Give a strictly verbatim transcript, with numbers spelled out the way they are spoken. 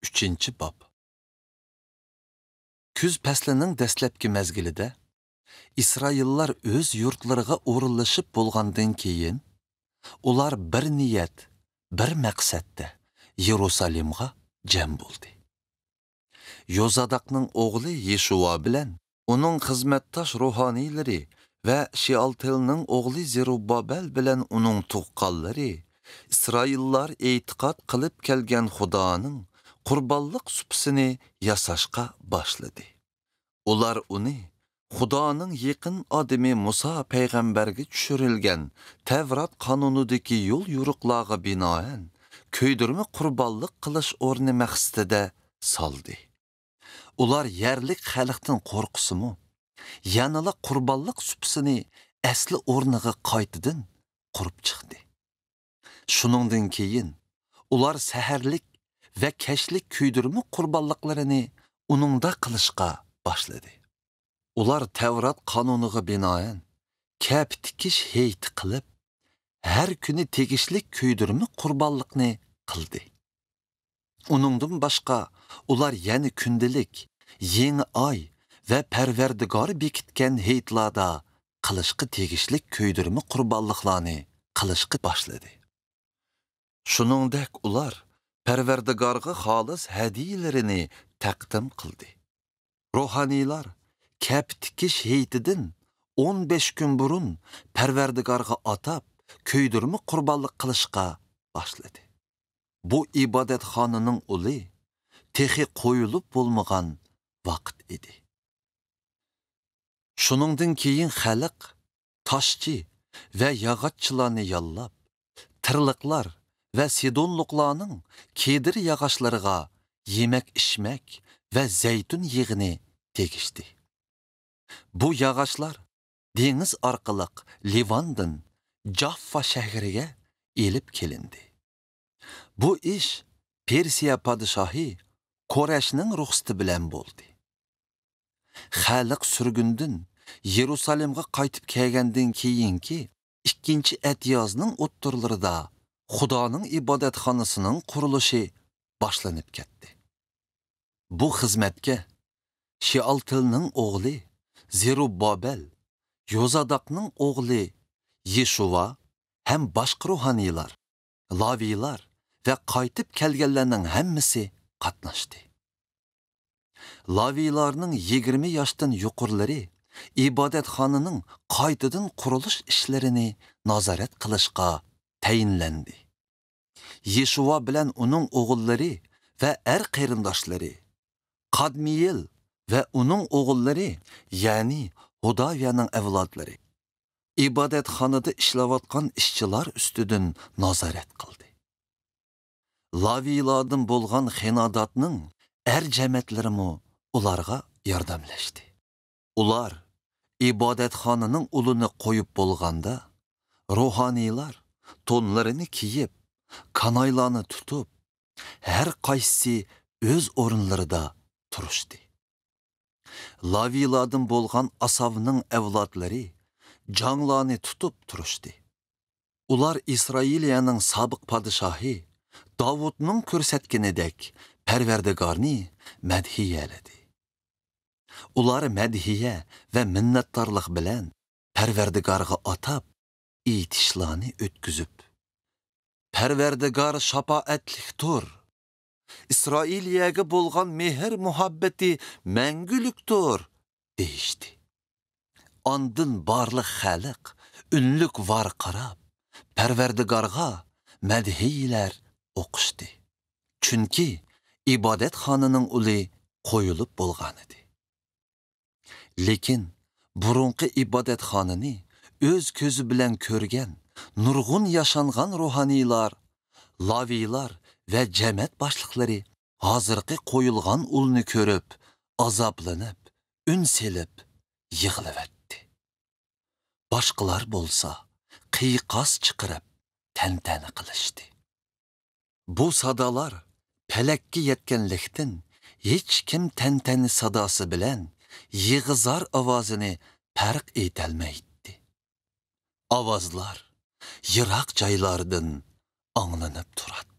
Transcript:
ئۈچىنچى باب. كۈز پەسلىنىڭ دەسلەپكى مەزگىلىدە ئىسرائىللار ئۆز يۇرتلىرىغا ئورۇنلىشىپ بولغاندىن كېيىن، ئۇلار بىر نىيەت، بىر مەقسەتتە يېرۇسالېمغا جەم بولدى. يوزاداقنىڭ ئوغلى يېشۇۋا بىلەن ئۇنىڭ خىزمەتداش روھانىيلىرى ۋە شېئالتىئېلنىڭ ئوغلى زېرۇببابەل بىلەن ئۇنىڭ تۇغقانلىرى ئىسرائىللار ئېتىقاد قىلىپ كەلگەن خۇدانىڭ قۇربانلىق سۇپىسىنى ياساشقا باشلىدى. ئۇلار ئۇنى خۇدانىڭ يېقىن ئادىمى مۇسا پەيغەمبەرگە چۈشۈرۈلگەن تەۋرات قانۇنىدىكى يول يورۇقلارغا بىنائەن كۆيدۈرمە قۇربانلىق قىلىش ئورنى مەقسىتىدە سالدى. ئۇلار يەرلىك خەلقتىن قورقسىمۇ، يەنىلا قۇربانلىق سۇپىسىنى ئەسلى ئورنىغا قايتىدىن قۇرۇپ چىقتى. شۇنىڭدىن كېيىن ئۇلار سەھەرلىك ۋە كەچلىك كۆيدۈرمە قۇربانلىقلىرىنى ئۇنىڭدا قىلىشقا باشلىدى. ئۇلار تەۋرات قانۇنىغا بىنائەن كەپە تىكىش ھېيتى قىلىپ، ھەر كۈنى تېگىشلىك كۆيدۈرمە قۇربانلىقنى قىلدى. ئۇنىڭدىن باشقا، ئۇلار يەنە كۈندىلىك، يېڭى ئاي ۋە پەرۋەردىگار بېكىتكەن ھېيتلاردا قىلىشقا تېگىشلىك كۆيدۈرمە قۇربانلىقلارنى قىلىشقا باشلىدى. شۇنىڭدەك ئۇلار پەرۋەردىگارغا خالىس ھەدىيىلىرىنى تەقدىم قىلدى. روھانىيلار كەپە تىكىش ھېيتىدىن ئون بەش كۈن بۇرۇن پەرۋەردىگارغا ئاتاپ كۆيدۈرمە قۇربانلىق قىلىشقا باشلىدى. بۇ ئىبادەتخانىنىڭ ئۇلى تېخى قويۇلۇپ بولمىغان ۋاقىت ئىدى. شۇنىڭدىن كېيىن خەلق تاشچى ۋە ياغاچچىلارنى ياللاپ، تىرلىقلار ۋە سىدونلۇقلارنىڭ كېدىر ياغاچلىرىغا يېمەك-ئىچمەك ۋە زەيتۇن يېغىنى تېگىشتى. بۇ ياغاچلار دېڭىز ئارقىلىق لىۋاندىن جاففا شەھىرىگە ئېلىپ كېلىندى. بۇ ئىش پېرسىيە پادىشاھى كورەشنىڭ رۇخسىتى بىلەن بولدى. خەلق سۈرگۈندىن يېرۇسالېمغا قايتىپ كەلگەندىن كېيىنكى ئىككىنچى ئەتىيازنىڭ ئوتتۇرىلىرىدا خۇدانىڭ ئىبادەتخانىسىنىڭ قۇرۇلۇشى باشلىنىپ كەتتى. بۇ خىزمەتكە شېئالتىلنىڭ ئوغلى زېرۇببابەل، يوزاداقنىڭ ئوغلى يېشۇۋا ھەم باشقا روھانىيلار، لاۋىيلار ۋە قايتىپ كەلگەنلەرنىڭ ھەممىسى قاتناشتى. لاۋىيلارنىڭ يىگىرمە ياشتىن يۇقىرىلىرى ئىبادەتخانىنىڭ قايتىدىن قۇرۇلۇش ئىشلىرىنى نازارەت قىلىشقا تەيىنلەندى. يېشۇۋا بىلەن ئۇنىڭ ئوغۇللىرى ۋە ئەر قېرىنداشلىرى، قادمىيىل ۋە ئۇنىڭ ئوغۇللىرى، يەنى ھوداۋىيەنىڭ ئەۋلادلىرى، ئىبادەتخانىدا ئىشلەۋاتقان ئىشچىلار ئۈستىدىن نازارەت قىلدى. لاۋىيلاردىن بولغان خېناداتنىڭ ئەر جەمەتلىرىمۇ ئۇلارغا ياردەملەشتى. ئۇلار ئىبادەتخانىنىڭ ئۇلىنى قويۇپ بولغاندا، روھانىيلار تونلىرىنى كىيىپ، كانايلارنى تۇتۇپ، ھەر قايسىسى ئۆز ئورۇنلىرىدا تۇرۇشتى. لاۋىيلاردىن بولغان ئاساۋنىڭ ئەۋلادلىرى جاڭلارنى تۇتۇپ تۇرۇشتى. ئۇلار ئىسرائىلىيەنىڭ سابىق پادىشاھى داۋۇتنىڭ كۆرسەتكىنىدەك پەرۋەردىگارنى مەدھىيەلىدى. ئۇلار مەدھىيە ۋە مىننەتدارلىق بىلەن پەرۋەردىگارغا ئاتاپ ئېيتىشلارنى ئۆتكۈزۈپ، «پەرۋەردىگار شاپائەتلىكتۇر! ئىسرائىلىيەگە بولغان مېھىر-مۇھەببىتى مەڭگۈلۈكتۇر!» دېيىشتى. ئاندىن بارلىق خەلق ئۈنلۈك ۋارقىراپ، پەرۋەردىگارغا مەدھىيلەر ئوقۇشتى. چۈنكى ئىبادەتخانىنىڭ ئۇلى قويۇلۇپ بولغانىدى. لېكىن بۇرۇنقى ئىبادەتخانىنى ئۆز كۆزى بىلەن كۆرگەن نۇرغۇن ياشانغان روھانىيلار، لاۋىيلار ۋە جەمەت باشلىقلىرى ھازىرقى قويۇلغان ئۇلنى كۆرۈپ، ئازابلىنىپ، ئۈن سېلىپ يىغلىۋەتتى. باشقىلار بولسا قىيقاس چىقىرىپ تەنتەنە قىلىشتى. بۇ سادالار پەلەككە يەتكەنلىكتىن، ھېچكىم تەنتەنە ساداسى بىلەن يىغا-زار ئاۋازىنى پەرق ئېتەلمەيتتى. ئاۋازلار يىراق جايلاردىن ئاڭلىنىپ تۇراتتى.